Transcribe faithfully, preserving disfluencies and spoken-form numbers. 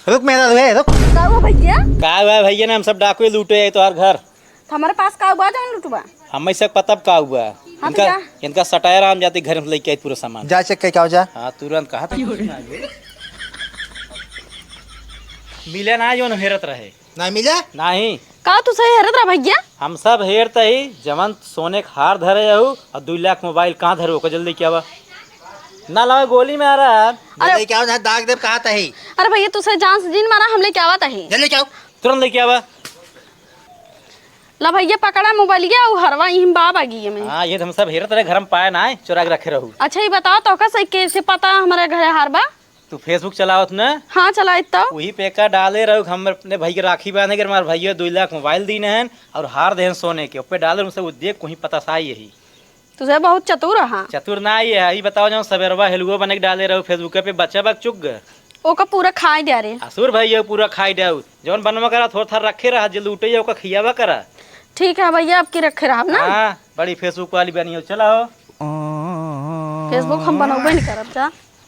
रुक मेहरारू, रुक। का हुआ भइया? का हुआ भइया, ना हम सब डाकुए लूटे आई तोहार घर। तो हमरे पास का हुआ जौन लुटबा? हमें सब पता का हुआ। हाँ इनका, भइया। इनका सटाया राम जाति घर में लेके आई पूरा सामान। जा चेक करके आओ जा। हाँ तुरंत कहा था कुछ ना आइए। मिले ना जौन हेरत रहे। ना मिले? नहीं। का तू सही हेरत रहा भइया? हम सब हेरत ही, जवन सोने के हार धरे हऊ और दुई लाख मोबाइल कहाँ धरे, ओकर जल्दी क्या बा? ना लावे गोली में आ रहा है। अरे लेके आओ ना, दाग देब कहा तही। अरे भइया तू सही जान से जिन मारा, हम लेके आवत ही। जल्दी लेके आओ। तुरंत लेके आवा। ला भइया पकड़ा मोबाइलिया, उ हरवा इहिम बा बागिये में। हाँ, ये तो हम सब हेरत रहे, घर में पाए ना आए, चोरा के रखे रहू। अच्छा ये बताओ तो का सही कैसे पता हमारे घरे हार बा? तू Facebook चलावत न? हाँ चलाइत तो। वही पे का डाले रहू कि हम अपने भाई के राखी बांधे के हमारे भइया दुई लाख मोबाइल दीन हैं और हार देहन सोने के, ओपे डाले रहू सब देख कोई पता सा यही। तुझे बहुत चतुर हा। चतुर ना ये है, ई बताओ जौन सबेरवा हेलुओ बने के डाले रहू Facebook पे बच्चा बक चुग ग। ओका पूरा खाए द्या रे। असुर भइया पूरा खाए द्याऊ, जौन बनवा करा थोड़ा थार रखे रहा, जे लूटे ओका खियावा करा। ठीक है भइया, अब की रखे रहब ना। हाँ, बड़ी Facebook वाली बनी हो, चला हो। Facebook हम बनौबे नहीं करब जा।